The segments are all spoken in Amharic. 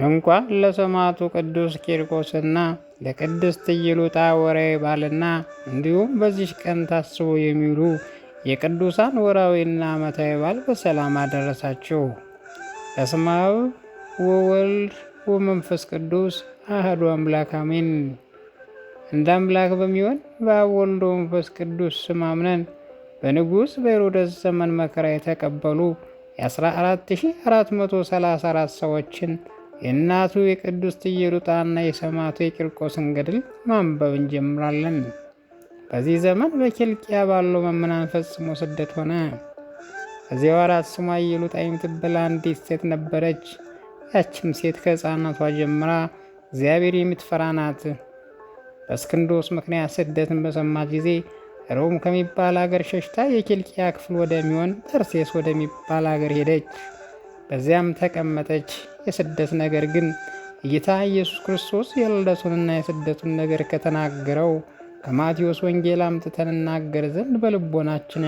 እንኳን ለሰማዕቱ ቅዱስ ቂርቆስና ለቅድስት ኢየሉጣ ወርኃዊ በዓልና እንዲሁም በዚች ቀን ታስቦ የሚውሉ የቅዱሳን ወርኃዊና ዓመታዊ በዓል በሰላም አደረሳችሁ። በስመ አብ ወወልድ ወመንፈስ ቅዱስ አሐዱ አምላክ አሜን። እንደ አምላክ በሚሆን በአብ ወልድ ወመንፈስ ቅዱስ ስም አምነን በንጉሥ በሄሮድስ ዘመን መከራ የተቀበሉ የ14,434 ሰዎችን የእናቱ የቅድስት ኢየሉጣና የሰማዕቱ የቂርቆስን ገድል ማንበብ እንጀምራለን። በዚህ ዘመን በኪልቅያ ባለው መምህራን ፈጽሞ ስደት ሆነ። በዚያ ወራት ስሟ ኢየሉጣ የምትባል አንዲት ሴት ነበረች። ያችም ሴት ከሕፃንነቷ ጀምራ እግዚአብሔር የምትፈራ ናት። በእስክንድሮስ ምክንያት ስደትን በሰማች ጊዜ ሮም ከሚባል አገር ሸሽታ የኪልቅያ ክፍል ወደሚሆን ጠርሴስ ወደሚባል አገር ሄደች። በዚያም ተቀመጠች። የስደት ነገር ግን ጌታ ኢየሱስ ክርስቶስ የልደቱንና የስደቱን ነገር ከተናገረው ከማቴዎስ ወንጌል አምጥተን እናገር ዘንድ በልቦናችን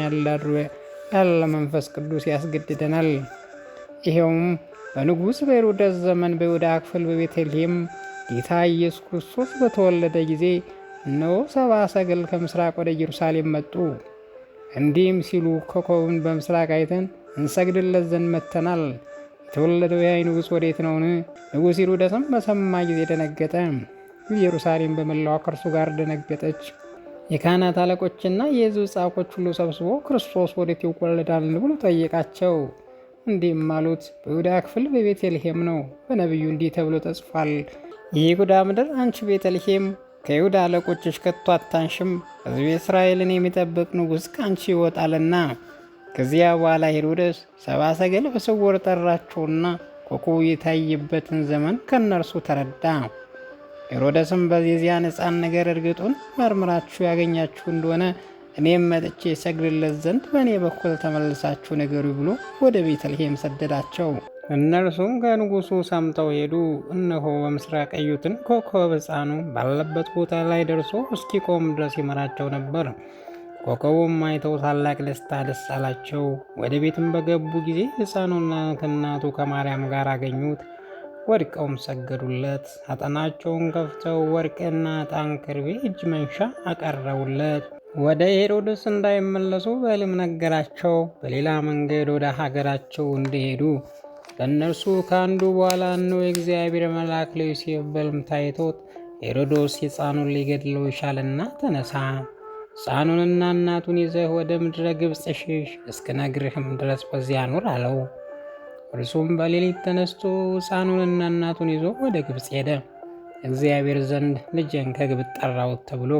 ያለ መንፈስ ቅዱስ ያስገድደናል። ይሄውም በንጉሥ በሄሮድስ ዘመን በይሁዳ ክፍል በቤተልሔም ጌታ ኢየሱስ ክርስቶስ በተወለደ ጊዜ እነሆ ሰብአ ሰገል ከምስራቅ ወደ ኢየሩሳሌም መጡ። እንዲህም ሲሉ ኮከቡን በምስራቅ አይተን እንሰግድለት ዘንድ መጥተናል። የተወለደው ያ ንጉሥ ወዴት ነውን? ንጉሥ ሄሮድስም በሰማ ጊዜ ደነገጠ። ኢየሩሳሌም በመላዋ ከእርሱ ጋር ደነገጠች። የካህናት አለቆችና የሕዝብ ጻፎች ሁሉ ሰብስቦ ክርስቶስ ወዴት ይወለዳል ብሎ ጠየቃቸው። እንዲህም አሉት፣ በይሁዳ ክፍል በቤተልሔም ነው። በነቢዩ እንዲህ ተብሎ ተጽፏል፣ የይሁዳ ምድር አንቺ ቤተልሔም ከይሁዳ አለቆችሽ ከቶ አታንሽም፣ ሕዝቤ እስራኤልን የሚጠብቅ ንጉሥ ከአንቺ ይወጣልና። ከዚያ በኋላ ሄሮድስ ሰብአ ሰገል በስውር ጠራቸውና ኮከቡ የታየበትን ዘመን ከእነርሱ ተረዳ። ሄሮድስም በዚያን ሕፃን ነገር እርግጡን መርምራችሁ ያገኛችሁ እንደሆነ እኔም መጥቼ ሰግድለት ዘንድ በእኔ በኩል ተመልሳችሁ ነገሩ ብሎ ወደ ቤተልሔም ሰደዳቸው። እነርሱም ከንጉሱ ሰምተው ሄዱ። እነሆ በምስራቅ ያዩትን ኮከብ ሕፃኑ ባለበት ቦታ ላይ ደርሶ እስኪቆም ድረስ ይመራቸው ነበር። ኮከቡም አይተው ታላቅ ደስታ ደስ አላቸው። ወደ ቤትም በገቡ ጊዜ ሕፃኑና ከእናቱ ከማርያም ጋር አገኙት። ወድቀውም ሰገዱለት። ሳጥናቸውን ከፍተው ወርቅና ዕጣን፣ ከርቤ፣ እጅ መንሻ አቀረቡለት። ወደ ሄሮድስ እንዳይመለሱ በሕልም ነገራቸው። በሌላ መንገድ ወደ ሀገራቸው እንዲሄዱ ከእነርሱ ከአንዱ በኋላ እነሆ የእግዚአብሔር መልአክ ለዮሴፍ በሕልም ታይቶት ሄሮድስ ሕፃኑን ሊገድለው ይሻልና ተነሳ፣ ሕፃኑንና እናቱን ይዘህ ወደ ምድረ ግብፅ ሽሽ፣ እስክነግርህም ድረስ በዚያ ኑር አለው። እርሱም በሌሊት ተነስቶ ሕፃኑንና እናቱን ይዞ ወደ ግብፅ ሄደ። እግዚአብሔር ዘንድ ልጄን ከግብፅ ጠራሁት ተብሎ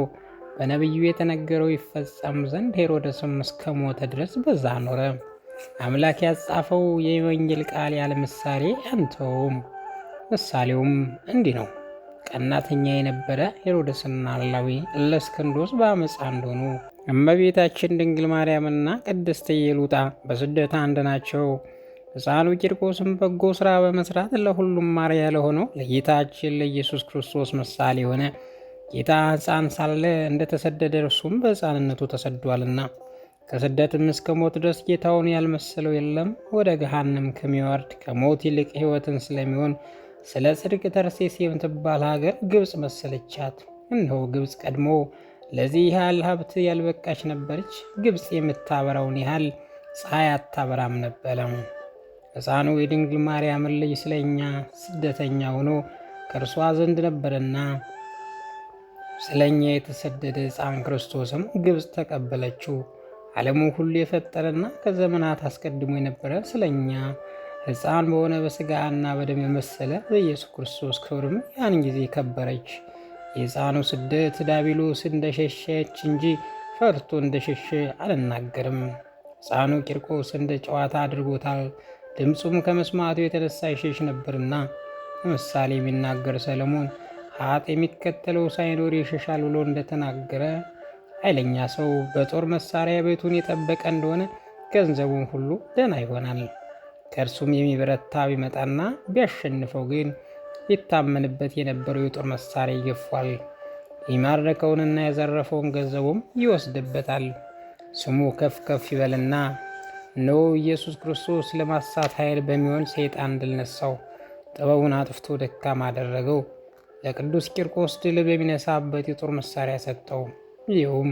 በነቢዩ የተነገረው ይፈጸም ዘንድ ሄሮድስም እስከ ሞተ ድረስ በዛ ኖረ። አምላክ ያጻፈው የወንጌል ቃል ያለ ምሳሌ አንተውም። ምሳሌውም እንዲህ ነው። ቀናተኛ የነበረ ሄሮድስና አላዊ እለእስክንድሮስ በአመፃ እንደሆኑ እመቤታችን ድንግል ማርያምና ቅድስት ኢየሉጣ በስደት አንድ ናቸው። ሕፃኑ ቂርቆስም በጎ ሥራ በመስራት ለሁሉም አርአያ ለሆነው ለጌታችን ለኢየሱስ ክርስቶስ ምሳሌ ሆነ። ጌታ ሕፃን ሳለ እንደተሰደደ እርሱም በሕፃንነቱ ተሰዷልና ከስደትም እስከ ሞት ድረስ ጌታውን ያልመሰለው የለም። ወደ ገሃነም ከሚወርድ ከሞት ይልቅ ሕይወትን ስለሚሆን ስለ ጽድቅ ተርሴስ የምትባል ሀገር ግብፅ መሰለቻት። እነሆ ግብፅ ቀድሞ ለዚህ ያህል ሀብት ያልበቃች ነበረች። ግብፅ የምታበራውን ያህል ፀሐይ አታበራም ነበረ። ሕፃኑ የድንግል ማርያምን ልጅ ስለኛ ስደተኛ ሆኖ ከእርሷ ዘንድ ነበረና ስለኛ የተሰደደ ሕፃን ክርስቶስም ግብፅ ተቀበለችው። ዓለሙ ሁሉ የፈጠረና ከዘመናት አስቀድሞ የነበረ ስለኛ ሕፃን በሆነ በሥጋና በደም የመሰለ በኢየሱስ ክርስቶስ ክብርም ያን ጊዜ ከበረች። የሕፃኑ ስደት ዲያብሎስ እንደሸሸች እንጂ ፈርቶ እንደሸሸ አልናገርም። ሕፃኑ ቂርቆስ እንደ ጨዋታ አድርጎታል። ድምፁም ከመስማቱ የተነሳ ይሸሽ ነበርና። ለምሳሌ የሚናገር ሰለሞን ሀጥ የሚከተለው ሳይኖር ይሸሻል ብሎ እንደተናገረ ኃይለኛ ሰው በጦር መሳሪያ ቤቱን የጠበቀ እንደሆነ ገንዘቡን ሁሉ ደህና ይሆናል። ከእርሱም የሚበረታ ቢመጣና ቢያሸንፈው ግን ይታመንበት የነበረው የጦር መሳሪያ ይገፏል። የማረከውንና የዘረፈውን ገንዘቡም ይወስድበታል። ስሙ ከፍ ከፍ ይበልና እነሆ ኢየሱስ ክርስቶስ ለማሳት ኃይል በሚሆን ሰይጣን ድል ነሳው። ጥበቡን አጥፍቶ ደካማ አደረገው። ለቅዱስ ቂርቆስ ድል በሚነሳበት የጦር መሳሪያ ሰጠው። ይኸውም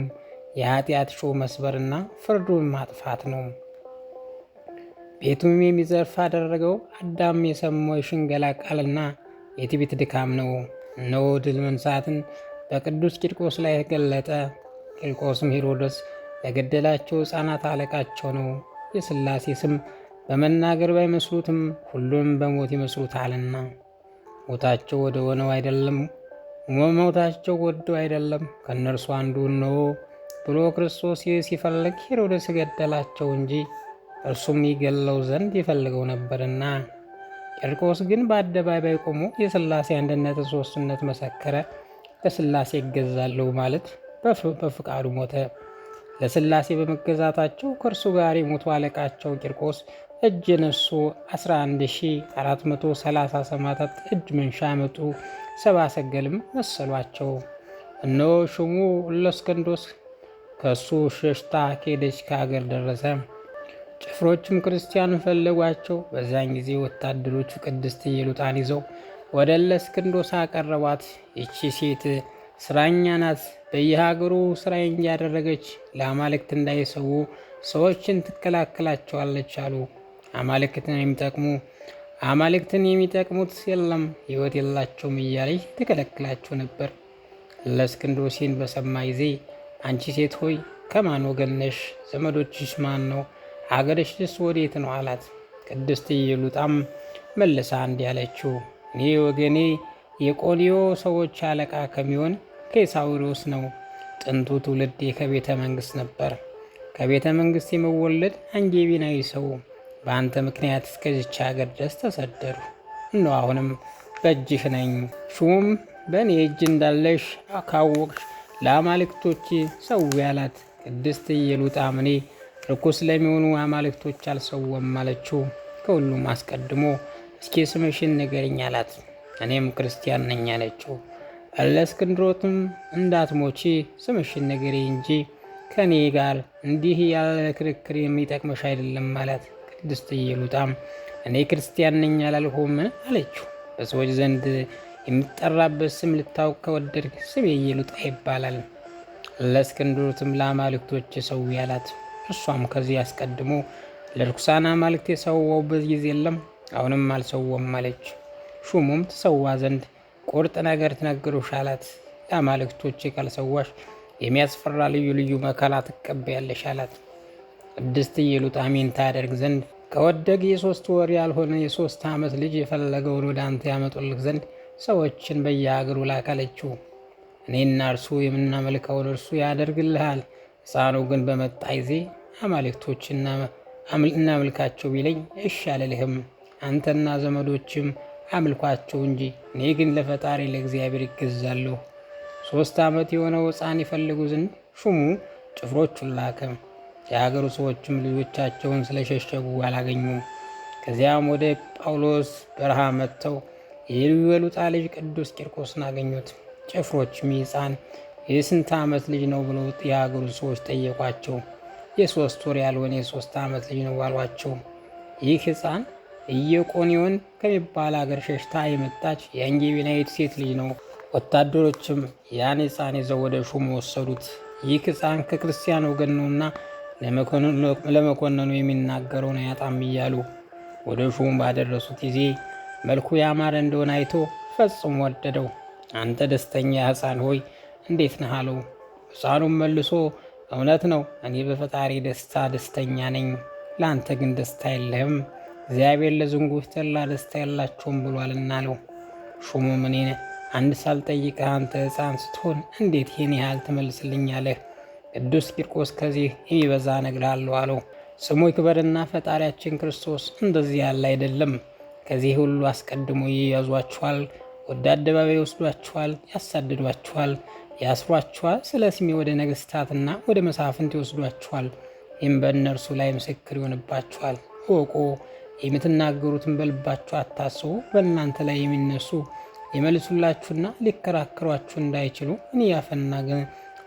የኃጢአት ሾህ መስበርና ፍርዱን ማጥፋት ነው። ቤቱም የሚዘርፍ አደረገው። አዳም የሰማው የሽንገላ ቃልና የትዕቢት ድካም ነው። እነሆ ድል መንሳትን በቅዱስ ቂርቆስ ላይ ገለጠ። ቂርቆስም ሄሮድስ ለገደላቸው ሕፃናት አለቃቸው ነው። የሥላሴ ስም በመናገር ባይመስሉትም ሁሉም በሞት ይመስሉታልና ሞታቸው ወደ ሆነው አይደለም ሞታቸው ወደው አይደለም። ከእነርሱ አንዱ እነሆ ብሎ ክርስቶስ ሲፈልግ ሄሮድስ ገደላቸው እንጂ እርሱም ይገለው ዘንድ ይፈልገው ነበርና። ቂርቆስ ግን በአደባባይ ቆሞ የሥላሴ አንድነት ሦስትነት መሰከረ። ለሥላሴ ይገዛለሁ ማለት በፍቃዱ ሞተ። ለሥላሴ በመገዛታቸው ከእርሱ ጋር የሞቱ አለቃቸው ቂርቆስ እጅ የነሱ 11,430 ሰማዕታት እጅ መንሻ መጡ። ሰብአ ሰገልም መሰሏቸው። እነሆ ሹሙ እለእስክንድሮስ ከእሱ ሸሽታ ከሄደች ከአገር ደረሰ። ጭፍሮችም ክርስቲያን ፈለጓቸው። በዚያን ጊዜ ወታደሮቹ ቅድስት ኢየሉጣን ይዘው ወደ እለእስክንድሮስ አቀረቧት። ይቺ ሴት ስራኛ ናት። በየሀገሩ ስራዬን እያደረገች ለአማልክት እንዳይሰዉ ሰዎችን ትከላከላቸዋለች አሉ። አማልክትን የሚጠቅሙ አማልክትን የሚጠቅሙት የለም ሕይወት የላቸውም እያለች ትከለክላቸው ነበር። እለእስክንድሮስን በሰማ ጊዜ አንቺ ሴት ሆይ ከማን ወገን ነሽ? ዘመዶችሽ ማን ነው? ሀገርሽስ ወዴት ነው? አላት። ቅድስት ኢየሉጣም መልሳ እንዲህ አለችው፣ እኔ ወገኔ የቆሊዮ ሰዎች አለቃ ከሚሆን ከኢሳዊሮስ ነው። ጥንቱ ትውልዴ ከቤተ መንግስት ነበር። ከቤተ መንግስት የመወለድ አንጌቢናዊ ሰው በአንተ ምክንያት እስከዚች ሀገር ድረስ ተሰደዱ። እነሆ አሁንም በእጅህ ነኝ። ሹሙም በእኔ እጅ እንዳለሽ ካወቅሽ ለአማልክቶች ሰዊ አላት። ቅድስት ኢየሉጣም እኔ ርኩስ ለሚሆኑ አማልክቶች አልሰወም አለችው። ከሁሉም አስቀድሞ እስኪ ስምሽን ንገሪኝ አላት። እኔም ክርስቲያን ነኝ አለችው። እለእስክንድሮስም እንዳትሞቺ ስምሽን ንገሪ እንጂ ከእኔ ጋር እንዲህ ያለ ክርክር የሚጠቅምሽ አይደለም አላት። ቅድስት ኢየሉጣም እኔ ክርስቲያን ነኝ አላልሁምን አለችው። በሰዎች ዘንድ የምጠራበት ስም ልታውቅ ከወደድክ ስሜ ኢየሉጣ ይባላል። እለእስክንድሮስም ለአማልክቶች ሰዊ አላት። እሷም ከዚህ አስቀድሞ ለርኩሳን አማልክት የሰዋውበት ጊዜ የለም፣ አሁንም አልሰዋም አለች። ሹሙም ትሰዋ ዘንድ ቁርጥ ነገር ትነግሩሽ አላት። ለአማልክቶች ካልሰዋሽ የሚያስፈራ ልዩ ልዩ መከራ ትቀበያለሽ አላት። ቅድስት ኢየሉጣም ይህን ታደርግ ዘንድ ከወደግ የ3 ወር ያልሆነ የ3 ዓመት ልጅ የፈለገውን ወደ አንተ ያመጡልህ ዘንድ ሰዎችን በየሀገሩ ላክ አለችው። እኔና እርሱ የምናመልከውን እርሱ ያደርግልሃል። ሕፃኑ ግን በመጣ ጊዜ አማልክቶች እናምልካቸው ቢለኝ እሺ አልልህም። አንተና ዘመዶችም አምልኳቸው እንጂ እኔ ግን ለፈጣሪ ለእግዚአብሔር ይገዛለሁ። 3 ዓመት የሆነው ሕፃን ይፈልጉ ዘንድ ሹሙ ጭፍሮቹን ላከ። የሀገሩ ሰዎችም ልጆቻቸውን ስለሸሸጉ አላገኙም። ከዚያም ወደ ጳውሎስ በረሃ መጥተው የኢየሉጣ ልጅ ቅዱስ ቂርቆስን አገኙት። ጭፍሮችም ሕፃን የስንት ዓመት ልጅ ነው ብለው የሀገሩ ሰዎች ጠየቋቸው። የ3 ወር ያልሆነ የ3 ዓመት ልጅ ነው አሏቸው። ይህ ሕፃን ኢዮቆንዮን ከሚባል አገር ሸሽታ የመጣች የአንጌቢናዊት ሴት ልጅ ነው። ወታደሮችም ያን ሕፃን ይዘው ወደ ሹሙ ወሰዱት። ይህ ሕፃን ከክርስቲያን ወገን ነውና ለመኮንኑ የሚናገረውን አያጣም እያሉ ወደ ሹሙ ባደረሱት ጊዜ መልኩ ያማረ እንደሆነ አይቶ ፈጽሞ ወደደው። አንተ ደስተኛ ሕፃን ሆይ እንዴት ነህ አለው። ሕፃኑም መልሶ እውነት ነው፣ እኔ በፈጣሪ ደስታ ደስተኛ ነኝ፣ ለአንተ ግን ደስታ የለህም፣ እግዚአብሔር ለዝንጉዎች ተድላ ደስታ የላቸውም ብሏልና አለው። ሹሙም እኔ አንድ ሳልጠይቅህ አንተ ሕፃን ስትሆን እንዴት ይህን ያህል ትመልስልኛለህ? ቅዱስ ቂርቆስ ከዚህ የሚበዛ እነግርሃለሁ አለው። ስሙ ይክበርና ፈጣሪያችን ክርስቶስ እንደዚህ ያለ አይደለም። ከዚህ ሁሉ አስቀድሞ ይያዟችኋል፣ ወደ አደባባይ ይወስዷችኋል፣ ያሳድዷችኋል፣ ያስሯችኋል፣ ስለ ስሜ ወደ ነገስታትና ወደ መሳፍንት ይወስዷችኋል። ይህም በእነርሱ ላይ ምስክር ይሆንባችኋል። እወቁ፣ የምትናገሩትን በልባችሁ አታስቡ። በእናንተ ላይ የሚነሱ ሊመልሱላችሁና ሊከራከሯችሁ እንዳይችሉ እኔ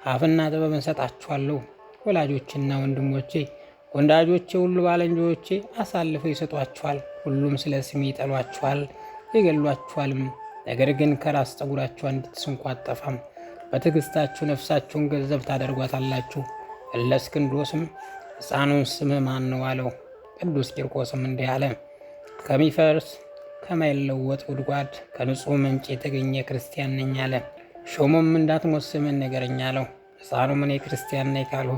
አፍና ጥበብ እሰጣችኋለሁ። ወላጆችና ወንድሞቼ ወንዳጆቼ ሁሉ ባልንጀሮቼ አሳልፈው ይሰጧችኋል። ሁሉም ስለ ስሜ ይጠሏችኋል። ይገሏችኋልም። ነገር ግን ከራስ ጠጉራችሁ አንዲት ስንኳ አትጠፋም። በትዕግሥታችሁ ነፍሳችሁን ገንዘብ ታደርጓታላችሁ። እለእስክንድሮስም ሕፃኑን ስምህ ማን ነው አለው። ቅዱስ ቂርቆስም እንዲህ አለ፣ ከሚፈርስ ከማይለወጥ ጉድጓድ ከንጹሕ ምንጭ የተገኘ ክርስቲያን ነኝ አለ። ሾሞም እንዳትሞት ስምህን ንገረኝ አለው። ሕፃኑም እኔ ክርስቲያን ነኝ ካልሁ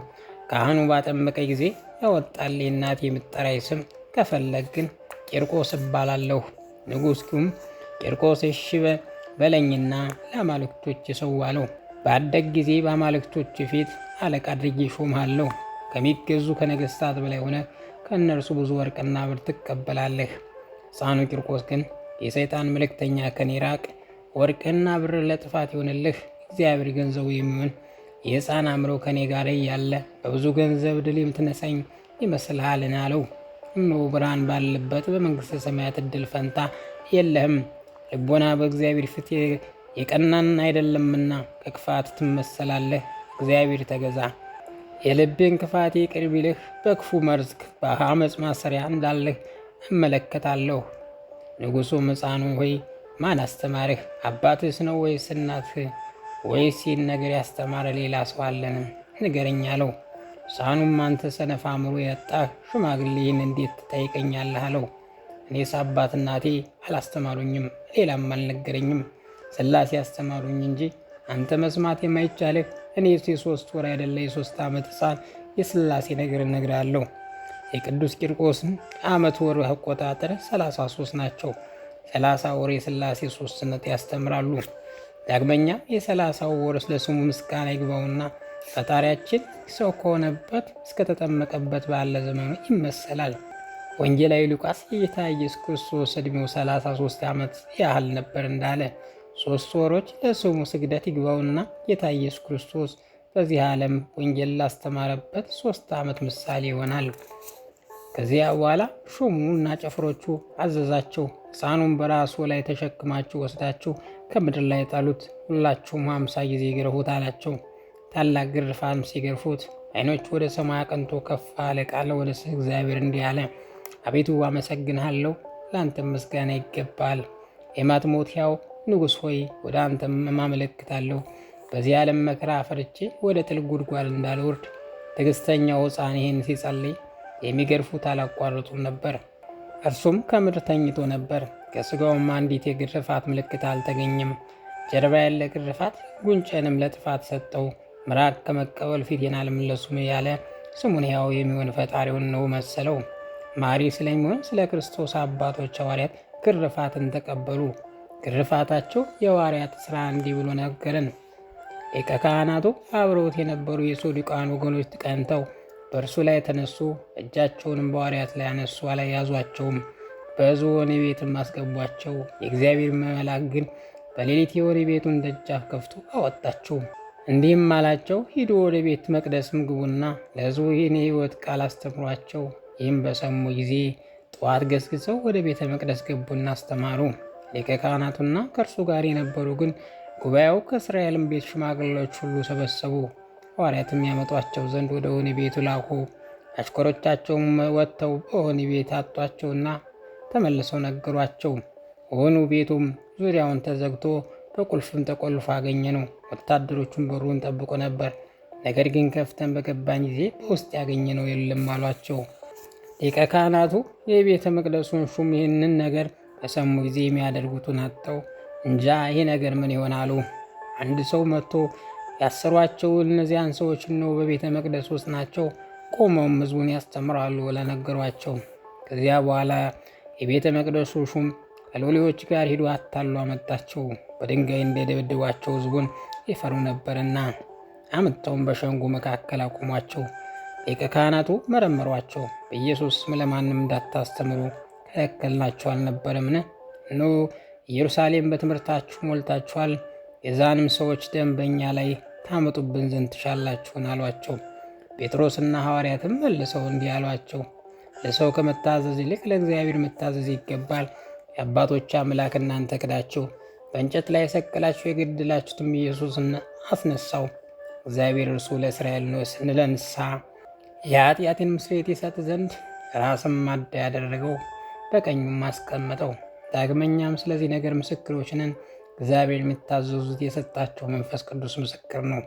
ካህኑ ባጠመቀ ጊዜ ያወጣልኝ እናቴ የምትጠራኝ ስም ከፈለግ ግን ቂርቆስ እባላለሁ። ንጉሡም ቂርቆስ እሺ በለኝና ለአማልክቶች ሰው አለው። ባደግ ጊዜ በአማልክቶች ፊት አለቃ አድርጌ ሾምሃለሁ። ከሚገዙ ከነገስታት በላይ ሆነ ከእነርሱ ብዙ ወርቅና ብር ትቀበላለህ። ሕፃኑ ቂርቆስ ግን የሰይጣን መልእክተኛ ከኔ ራቅ፣ ወርቅና ብር ለጥፋት ይሆንልህ፣ እግዚአብሔር ገንዘቡ የሚሆን የሕፃን አእምሮ ከኔ ጋር እያለ በብዙ ገንዘብ ድል የምትነሳኝ ይመስልሃልን? አለው። እነሆ ብርሃን ባለበት በመንግሥተ ሰማያት እድል ፈንታ የለህም። ልቦና በእግዚአብሔር ፊት የቀናን አይደለምና ከክፋት ትመሰላለህ። እግዚአብሔር ተገዛ። የልብን ክፋት ይቅር ቢልህ በክፉ መርዝ በአመፅ ማሰሪያ እንዳለህ እመለከታለሁ። ንጉሡም ሕፃኑ ሆይ ማን አስተማርህ? አባትህስ ነው ወይስ እናትህ? ወይስ ይህን ነገር ያስተማረ ሌላ ሰው አለን? ንገረኝ አለው። ሕፃኑም አንተ ሰነፍ አእምሮ ያጣህ ሽማግሌ ይህን እንዴት ትጠይቀኛለህ? አለው። እኔስ አባት እናቴ አላስተማሩኝም፣ ሌላም አልነገረኝም። ሥላሴ ያስተማሩኝ እንጂ አንተ መስማት የማይቻልህ እኔስ የ3 ወር አይደለ የ3 ዓመት ሕፃን የሥላሴ ነገር እነግርሃለሁ። የቅዱስ ቂርቆስን ዓመት ወር አቆጣጠር 33 ናቸው። 30 ወር የሥላሴ ሦስትነት ያስተምራሉ። ዳግመኛ የ30ው ወር ለስሙ ምስጋና ይግባውና ፈጣሪያችን ሰው ከሆነበት እስከተጠመቀበት ባለ ዘመኑ ይመሰላል። ወንጌላዊ ሉቃስ የጌታ ኢየሱስ ክርስቶስ ዕድሜው 33 ዓመት ያህል ነበር እንዳለ 3 ወሮች ለስሙ ስግደት ይግባውና ጌታ ኢየሱስ ክርስቶስ በዚህ ዓለም ወንጌል ላስተማረበት 3 ዓመት ምሳሌ ይሆናል። ከዚያ በኋላ ሹሙና ጭፍሮቹ አዘዛቸው። ሕፃኑን በራሱ ላይ ተሸክማችሁ ወስዳችሁ ከምድር ላይ ጣሉት፣ ሁላችሁም 50 ጊዜ ግረፉት አላቸው። ታላቅ ግርፋም ሲገርፉት ዓይኖቹ ወደ ሰማይ አቅንቶ ከፍ አለ ቃለ ወደ እግዚአብሔር እንዲህ አለ። አቤቱ አመሰግንሃለሁ፣ ለአንተም ምስጋና ይገባል። የማትሞት ሕያው ንጉሥ ሆይ ወደ አንተም አመለክታለሁ። በዚህ ዓለም መከራ ፈርቼ ወደ ጥልቅ ጉድጓድ እንዳልወርድ። ትዕግሥተኛው ሕፃን ይህን ሲጸልይ የሚገርፉት አላቋረጡም ነበር። እርሱም ከምድር ተኝቶ ነበር። ከሥጋውም አንዲት የግርፋት ምልክት አልተገኘም። ጀርባ ያለ ግርፋት ጉንጨንም ለጥፋት ሰጠው። ምራቅ ከመቀበል ፊቴን አልመለሱም ያለ ስሙን ሕያው የሚሆን ፈጣሪውን ነው መሰለው። ማሪ ስለሚሆን ስለ ክርስቶስ አባቶች ሐዋርያት ግርፋትን ተቀበሉ። ግርፋታቸው የሐዋርያት ሥራ እንዲህ ብሎ ነገረን። ሊቀ ካህናቱ አብረውት የነበሩ የሶዲቃን ወገኖች ቀንተው በእርሱ ላይ ተነሱ። እጃቸውንም በሐዋርያት ላይ አነሱ፣ አልያዟቸውም። በወህኒ ቤትም አስገቧቸው። የእግዚአብሔር መልአክ ግን በሌሊት የወህኒ ቤቱን ደጃፍ ከፍቶ አወጣቸው። እንዲህም አላቸው፣ ሂዱ ወደ ቤተ መቅደስም ግቡና ለሕዝቡ ይህን የሕይወት ቃል አስተምሯቸው። ይህም በሰሙ ጊዜ ጠዋት ገስግሰው ወደ ቤተ መቅደስ ገቡና አስተማሩ። ሊቀ ካህናቱና ከእርሱ ጋር የነበሩ ግን ጉባኤው ከእስራኤልም ቤት ሽማግሌዎች ሁሉ ሰበሰቡ። ሐዋርያትም ያመጧቸው ዘንድ ወደ ወህኒ ቤቱ ላኩ። አሽከሮቻቸውም ወጥተው በወህኒ ቤት አጧቸውና ተመልሰው ነገሯቸው። ወህኒ ቤቱም ዙሪያውን ተዘግቶ በቁልፍም ተቆልፎ አገኘ ነው። ወታደሮቹም በሩን ጠብቆ ነበር። ነገር ግን ከፍተን በገባን ጊዜ በውስጥ ያገኘ ነው የለም አሏቸው። ሊቀ ካህናቱ የቤተ መቅደሱን ሹም ይህንን ነገር በሰሙ ጊዜ የሚያደርጉትን አጥተው እንጃ ይሄ ነገር ምን ይሆናሉ። አንድ ሰው መጥቶ ያሰሯቸው እነዚያን ሰዎች ነው በቤተ መቅደስ ውስጥ ናቸው፣ ቆመውም ሕዝቡን ያስተምራሉ ለነገሯቸው። ከዚያ በኋላ የቤተ መቅደሱ ሹም ከሎሌዎች ጋር ሂዶ አታሎ አመጣቸው። በድንጋይ እንደደበደቧቸው ሕዝቡን ይፈሩ ነበርና አምጥተውም በሸንጎ መካከል አቆሟቸው። ሊቀ ካህናቱ መረመሯቸው። በኢየሱስ ስም ለማንም እንዳታስተምሩ ከለከልናችሁ አልነበረምን? እነሆ ኢየሩሳሌም በትምህርታችሁ ሞልታችኋል፣ የዛንም ሰዎች ደም በእኛ ላይ ታመጡብን ዘንድ ትሻላችሁን? አሏቸው። ጴጥሮስና ሐዋርያትም መልሰው እንዲህ አሏቸው፣ ለሰው ከመታዘዝ ይልቅ ለእግዚአብሔር መታዘዝ ይገባል። የአባቶች አምላክ እናንተ ክዳችሁ በእንጨት ላይ የሰቀላችሁ የገደላችሁትም ኢየሱስን አስነሳው። እግዚአብሔር እርሱ ለእስራኤል ለንስሐ የኃጢአትን ስርየት ይሰጥ ዘንድ ራስም ማዳ ያደረገው በቀኙም አስቀመጠው። ዳግመኛም ስለዚህ ነገር ምስክሮች ነን፣ እግዚአብሔር የሚታዘዙት የሰጣቸው መንፈስ ቅዱስ ምስክር ነው።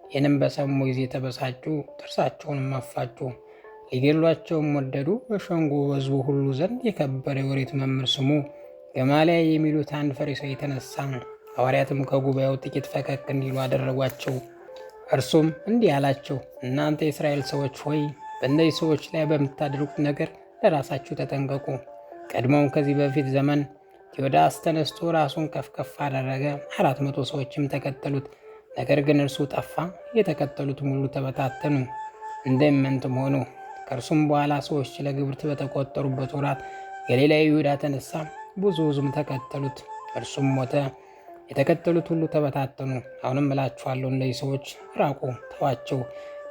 ይህንም በሰሙ ጊዜ ተበሳጩ፣ ጥርሳቸውንም አፋጩ፣ ሊገድሏቸውም ወደዱ። በሸንጎ በሕዝቡ ሁሉ ዘንድ የከበረ የኦሪት መምህር ስሙ ገማልያ የሚሉት አንድ ፈሪሳዊ የተነሳ። ሐዋርያትም ከጉባኤው ጥቂት ፈቀቅ እንዲሉ አደረጓቸው። እርሱም እንዲህ አላቸው፣ እናንተ የእስራኤል ሰዎች ሆይ፣ በእነዚህ ሰዎች ላይ በምታደርጉት ነገር ለራሳችሁ ተጠንቀቁ። ቀድሞውም ከዚህ በፊት ዘመን ቴዎዳስ ተነስቶ ራሱን ከፍ ከፍ አደረገ፣ 400 ሰዎችም ተከተሉት። ነገር ግን እርሱ ጠፋ፣ የተከተሉትም ሁሉ ተበታተኑ፣ እንደምንትም ሆኑ። ከእርሱም በኋላ ሰዎች ለግብርት በተቆጠሩበት ወራት ገሊላዊ ይሁዳ ተነሳ፣ ብዙ ሕዝብም ተከተሉት። እርሱም ሞተ፣ የተከተሉት ሁሉ ተበታተኑ። አሁንም እላችኋለሁ እነዚህ ሰዎች ራቁ፣ ተዋቸው።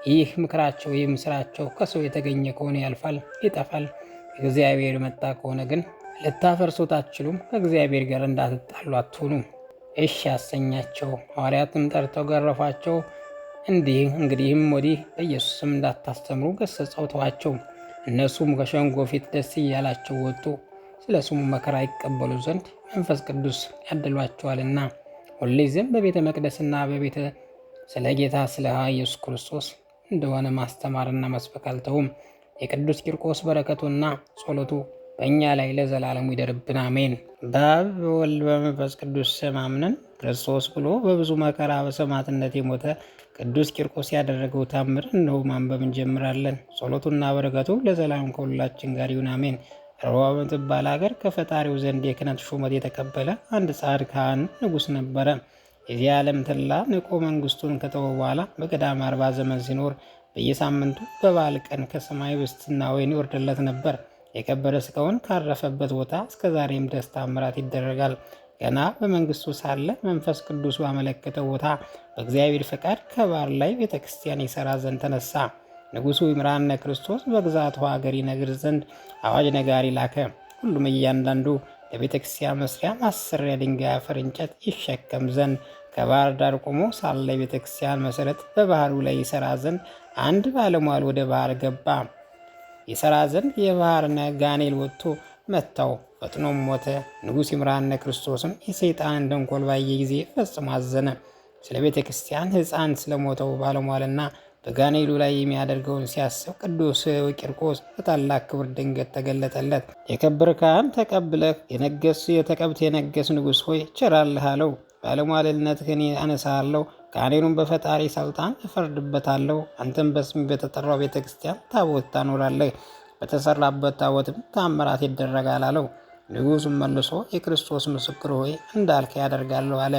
ይህ ምክራቸው ይህም ስራቸው ከሰው የተገኘ ከሆነ ያልፋል፣ ይጠፋል። ከእግዚአብሔር የመጣ ከሆነ ግን ልታፈርሱት አትችሉም። ከእግዚአብሔር ጋር እንዳትጣሉ አትሁኑ። እሺ ያሰኛቸው። ሐዋርያትም ጠርተው ገረፏቸው። እንዲህ እንግዲህም ወዲህ በኢየሱስ ስም እንዳታስተምሩ ገሰጸው ተዋቸው። እነሱም ከሸንጎ ፊት ደስ እያላቸው ወጡ፣ ስለ ስሙ መከራ ይቀበሉ ዘንድ መንፈስ ቅዱስ ያድሏቸዋልና። ሁልጊዜም በቤተ መቅደስና በቤተ ስለ ጌታ ስለ ኢየሱስ ክርስቶስ እንደሆነ ማስተማርና መስበክ አልተውም። የቅዱስ ቂርቆስ በረከቱና ጸሎቱ በእኛ ላይ ለዘላለሙ ይደርብን፣ አሜን። በአብ በወልድ በመንፈስ ቅዱስ ስም አምነን ክርስቶስ ብሎ በብዙ መከራ በሰማዕትነት የሞተ ቅዱስ ቂርቆስ ያደረገው ታምር እነሆ ማንበብ እንጀምራለን። ጸሎቱና በረከቱ ለዘላለም ከሁላችን ጋር ይሁን፣ አሜን። ሮማ በምትባል ሀገር ከፈጣሪው ዘንድ የክህነት ሹመት የተቀበለ አንድ ጻድቅ ካህን ንጉሥ ነበረ። የዚህ ዓለም ተድላ ንቆ መንግስቱን ከተወ በኋላ በገዳም 40 ዘመን ሲኖር በየሳምንቱ በበዓል ቀን ከሰማይ ኅብስትና ወይን ይወርድለት ነበር። የከበረ ሥጋውን ካረፈበት ቦታ እስከ ዛሬም ድረስ ታምራት ይደረጋል። ገና በመንግስቱ ሳለ መንፈስ ቅዱስ ባመለከተው ቦታ በእግዚአብሔር ፈቃድ ከባሕር ላይ ቤተ ክርስቲያን ይሠራ ዘንድ ተነሳ። ንጉሡ ይምርሐነ ክርስቶስ በግዛቱ ሀገር ይነግር ዘንድ አዋጅ ነጋሪ ላከ። ሁሉም እያንዳንዱ ለቤተ ክርስቲያን መስሪያ ማሰሪያ ድንጋይ፣ አፈር፣ እንጨት ይሸከም ዘንድ ከባሕር ዳር ቆሞ ሳለ የቤተ ክርስቲያን መሰረት በባሕሩ ላይ ይሠራ ዘንድ አንድ ባለሟል ወደ ባህር ገባ። ይሠራ ዘንድ የባሕር ጋኔል ወጥቶ መታው፣ ፈጥኖም ሞተ። ንጉሥ ይምርሐነ ክርስቶስም የሰይጣንን ተንኮል ባየ ጊዜ ፈጽሞ አዘነ። ስለ ቤተ ክርስቲያን ሕፃን ስለሞተው ባለሟልና በጋኔሉ ላይ የሚያደርገውን ሲያስብ ቅዱስ ቂርቆስ በታላቅ ክብር ድንገት ተገለጠለት። የከበረ ካህን ተቀብለህ የነገስ የተቀብት የነገስ ንጉሥ ሆይ ቸራልህ አለው። ባለሟልነትህን አነሳለሁ፣ ጋኔኑን በፈጣሪ ስልጣን እፈርድበታለሁ። አንተም በስሜ በተጠራው ቤተ ክርስቲያን ታቦት ታኖራለህ፣ በተሰራበት ታቦትም ታምራት ይደረጋል አለው። ንጉሡም መልሶ የክርስቶስ ምስክር ሆይ እንዳልከ ያደርጋለሁ አለ።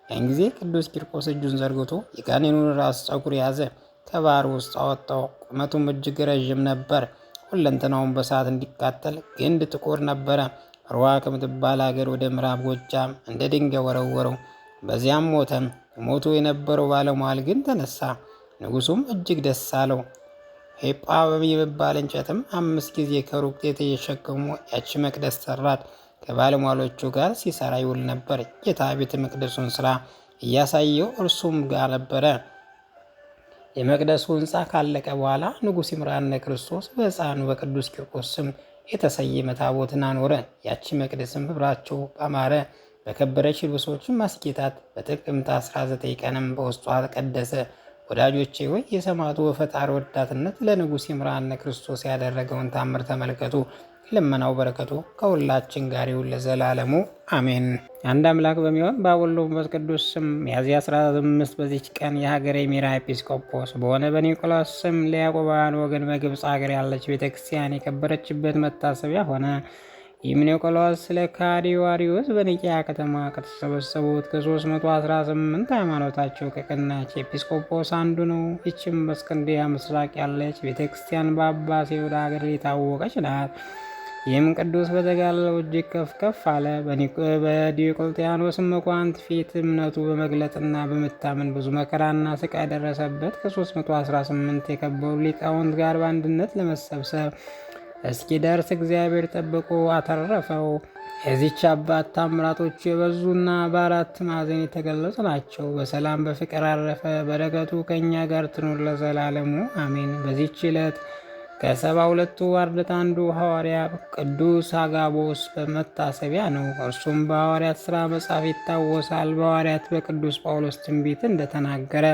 ያን ጊዜ ቅዱስ ቂርቆስ እጁን ዘርግቶ የጋኔኑን ራስ ፀጉር ያዘ፣ ከባሕር ውስጥ አወጣው። ቁመቱም እጅግ ረዥም ነበር። ሁለንተናውን በእሳት እንዲቃጠል ግንድ ጥቁር ነበረ። ሮዋ ከምትባል ሀገር ወደ ምዕራብ ጎጃም እንደ ድንጋይ ወረወረው። በዚያም ሞተ። ሞቶ የነበረው ባለሟል ግን ተነሳ። ንጉሡም እጅግ ደስ አለው። ሄጳ የሚባል እንጨትም 5 ጊዜ ከሩቅ የተሸከሙ ያቺ መቅደስ ሰራት። ከባለሟሎቹ ጋር ሲሰራ ይውል ነበር። ጌታ ቤተ መቅደሱን ስራ እያሳየው እርሱም ጋር ነበረ። የመቅደሱ ሕንፃ ካለቀ በኋላ ንጉሥ ይምርሐነ ክርስቶስ በሕፃኑ በቅዱስ ቂርቆስ ስም የተሰየመ ታቦትን አኖረ። ያቺ መቅደስም ኅብራቸው ባማረ በከበረች ልብሶችን ማስጌጣት። በጥቅምት 19 ቀንም በውስጧ ቀደሰ። ወዳጆቼ ሆይ፣ የሰማዕቱ በፈጣሪ ወዳትነት ለንጉሥ ይምርሐነ ክርስቶስ ያደረገውን ታምር ተመልከቱ። ልመናው በረከቱ ከሁላችን ጋር ይሁን ለዘላለሙ አሜን። አንድ አምላክ በሚሆን በአብ ወልድ ወመንፈስ ቅዱስ ስም ሚያዝያ 15 በዚች ቀን የሀገረ ሚራ ኤጲስቆጶስ በሆነ በኒቆላስ ስም ለያዕቆባውያን ወገን በግብፅ ሀገር ያለች ቤተ ክርስቲያን የከበረችበት መታሰቢያ ሆነ። ይህም ኒቆላስ ስለ ከሃዲው አርዮስ በኒቅያ ከተማ ከተሰበሰቡት ከ318 ሃይማኖታቸው ከቀናች ኤጲስቆጶስ አንዱ ነው። ይህችም በእስክንድርያ ምስራቅ ያለች ቤተ ክርስቲያን በአባ ሴውዳ ሀገር የታወቀች ናት። ይህም ቅዱስ በተጋድሎው እጅግ ከፍ ከፍ አለ። በዲዮቅልጥያኖስ መኳንንት ፊት እምነቱ በመግለጥና በመታመን ብዙ መከራና ስቃይ ደረሰበት። ከ318 የከበሩ ሊቃውንት ጋር በአንድነት ለመሰብሰብ እስኪደርስ እግዚአብሔር ጠብቆ አተረፈው። የዚች አባት ታምራቶቹ የበዙና በአራት ማዕዘን የተገለጹ ናቸው። በሰላም በፍቅር አረፈ። በረከቱ ከእኛ ጋር ትኑር ለዘላለሙ አሜን። በዚች ዕለት ከ72ቱ አርድእት አንዱ ሐዋርያ ቅዱስ አጋቦስ በመታሰቢያ ነው። እርሱም በሐዋርያት ሥራ መጽሐፍ ይታወሳል። በሐዋርያት በቅዱስ ጳውሎስ ትንቢት እንደተናገረ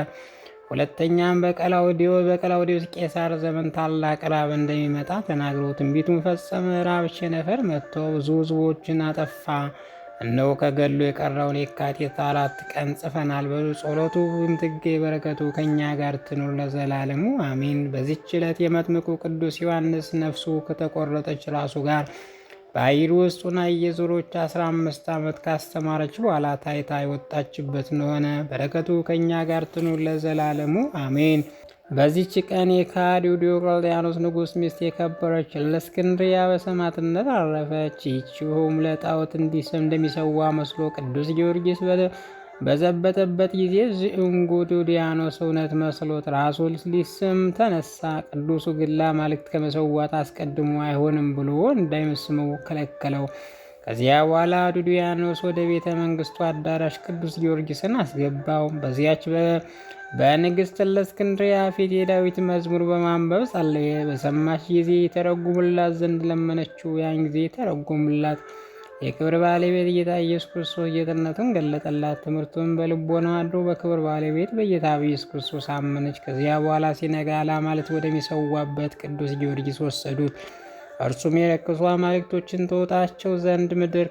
ሁለተኛም በቀላውዲዮስ ቄሳር ዘመን ታላቅ ራብ እንደሚመጣ ተናግሮ ትንቢቱን ፈጸመ። ራብ ቸነፈር መጥቶ ብዙ ሕዝቦችን አጠፋ። እነሆ ከገድሉ የቀረውን የካቲት 4 ቀን ጽፈናል። በጸሎቱ የምትገኝ በረከቱ ከእኛ ጋር ትኑር ለዘላለሙ አሜን። በዚህች ዕለት የመጥምቁ ቅዱስ ዮሐንስ ነፍሱ ከተቆረጠች ራሱ ጋር በአይር ውስጥ ሆና እየዞረች 15 ዓመት ካስተማረች በኋላ ታይታ የወጣችበት እንደሆነ በረከቱ ከእኛ ጋር ትኑር ለዘላለሙ አሜን። በዚህች ቀን የከሃዲው ዲዮቅልጥያኖስ ንጉሥ ሚስት የከበረች እለእስክንድርያ በሰማዕትነት አረፈች። ይህችውም ለጣዖት እንደሚሰዋ መስሎ ቅዱስ ጊዮርጊስ በዘበተበት ጊዜ ዝእንጉዱዲያኖስ እውነት መስሎት ራሱ ሊስም ተነሳ። ቅዱሱ ግን ለአማልክት ከመሰዋት አስቀድሞ አይሆንም ብሎ እንዳይመስመው ከለከለው። ከዚያ በኋላ ዱድያኖስ ወደ ቤተ መንግስቱ አዳራሽ ቅዱስ ጊዮርጊስን አስገባው። በዚያች በንግሥት እለእስክንድርያ ፊት የዳዊት መዝሙር በማንበብ ጸለየ። በሰማች ጊዜ የተረጉምላት ዘንድ ለመነችው። ያን ጊዜ ተረጎምላት። የክብር ባለቤት ጌታ ኢየሱስ ክርስቶስ ጌትነቱን ገለጠላት። ትምህርቱን በልቦናዋ አድሮ በክብር ባለቤት በጌታ በኢየሱስ ክርስቶስ አመነች። ከዚያ በኋላ ሲነጋ ለአማልክት ወደሚሰዋበት ቅዱስ ጊዮርጊስ ወሰዱት። እርሱም የረከሱ አማልክቶችን ተወጣቸው ዘንድ ምድር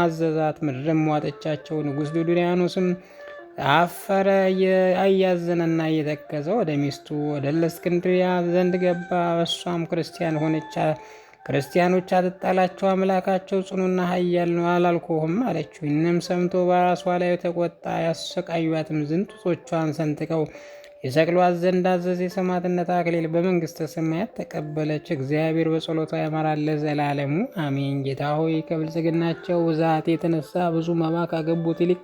አዘዛት። ምድርም ዋጠቻቸው። ንጉሥ ዱድያኖስም አፈረ። እያዘነና እየተከዘ ወደ ሚስቱ ወደ እለእስክንድርያ ዘንድ ገባ። እሷም ክርስቲያን ሆነች። ክርስቲያኖች አትጣላቸው፣ አምላካቸው ጽኑና ኃያል ነው አላልኩህም አለችው። ይህንም ሰምቶ በራሷ ላይ ተቆጣ። ያሰቃዩአትም ዘንድ ጡቶቿን ሰንጥቀው የሰቅሏት ዘንድ አዘዘ። የሰማዕትነት አክሊል በመንግሥተ ሰማያት ተቀበለች። እግዚአብሔር በጸሎቷ ያማራል ለዘላለሙ አሜን። ጌታ ሆይ ከብልጽግናቸው ብዛት የተነሳ ብዙ መባ ካገቡት ይልቅ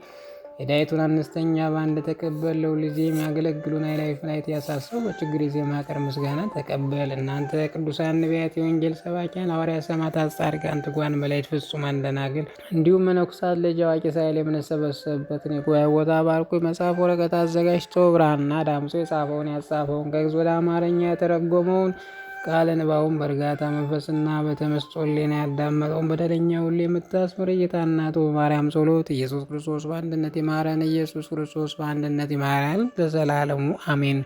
የዳዊቱን አነስተኛ በአንድ ተቀበል። ለሁልጊዜ የሚያገለግሉን ኃይላዊ ፍላይት ያሳሰው በችግር ጊዜ ማቀር ምስጋና ተቀበል። እናንተ ቅዱሳን ነቢያት፣ የወንጌል ሰባኪያን ሐዋርያት፣ ሰማዕታት፣ ጻድቃን፣ ትጉሃን መላእክት፣ ፍጹማን ደናግል እንዲሁም መነኮሳት ልጅ አዋቂ ሳይል የምንሰበሰብበትን የጉባኤ ቦታ ባርኩ። የመጽሐፍ ወረቀት አዘጋጅቶ ብራና ዳምጾ የጻፈውን ያጻፈውን ከግዕዝ ወደ አማርኛ የተረጎመውን ቃለ ንባቡን በእርጋታ መንፈስና በተመስጦ ሕሊና ያዳመጠውን በደለኛ ሁሉ የምታስምር ጌታ እናቱ በማርያም ጸሎት ኢየሱስ ክርስቶስ በአንድነት ይማረን። ኢየሱስ ክርስቶስ በአንድነት ይማረን ለዘላለሙ አሜን።